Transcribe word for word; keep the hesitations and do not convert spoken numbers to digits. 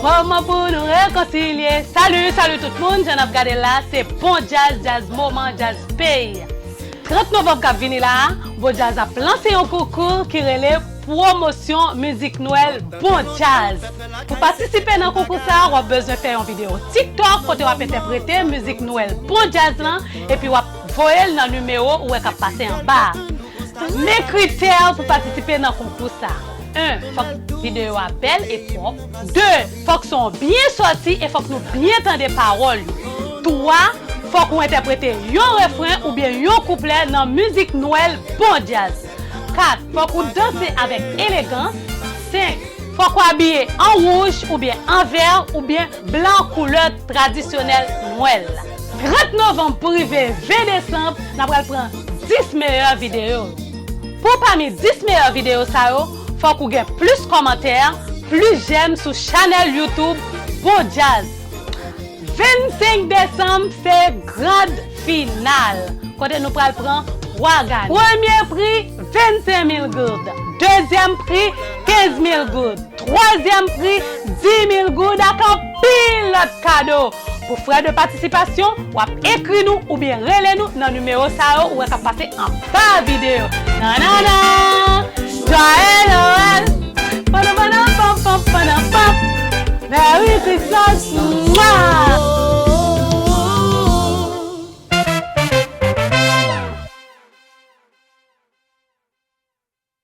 Kòman pou nou rekonsilye? Salut, salut tout moun, jan n ap gade la, se Bon Djaz, djaz moman, djaz peyi. Trant novanm k ap vini la a, Bon Djaz ap lanse yon koukou ki rele Pwomosyon Mizik Nwèl Bon Djaz. Pou patisipe nan koukou sa a, w ap bezwen fè yon videyo TikTok kote w ap entèprete mizik Nwèl Bon Djaz lan, epi w ap voye l nan nimewo ou wè k ap pase anba a. Men kritè pou patisipe nan koukou sa. En, fòk videyo a bèl e pwòp. De, fòk son byen sòti e fòk nou byen tande pawòl yo. Twa, fòk ou entèprete yon refren oubyen yon kouplè nan mizik Nwèl Bon Djaz. Kat, fòk ou danse avèk elegans. Senk, fòk ou abiye an wouj oubyen an vè oubyen blan koulè tradisyonèl Nwèl la. Trant novanm pou rive ven desanm, n ap pral pran dis meyè videyo. Pou pami dis meyè videyo sa yo, fòk ou gen plis kòmantè, plis jèm sou chanèl YouTube Bon Djaz. Vennsenk desanm se grand final, kote nou pral pran twa ganan. Premye pri, vennsenk mil goud. Dezyèm pri, kenz mil goud. Twazyèm pri, dis mil goud ak anpil lòt kado. Pou frè de patisipasyon, w ap ekri nou oubyen rele nou nan nimewo sa yo ou wè k ap pase anba videyo. Nanana!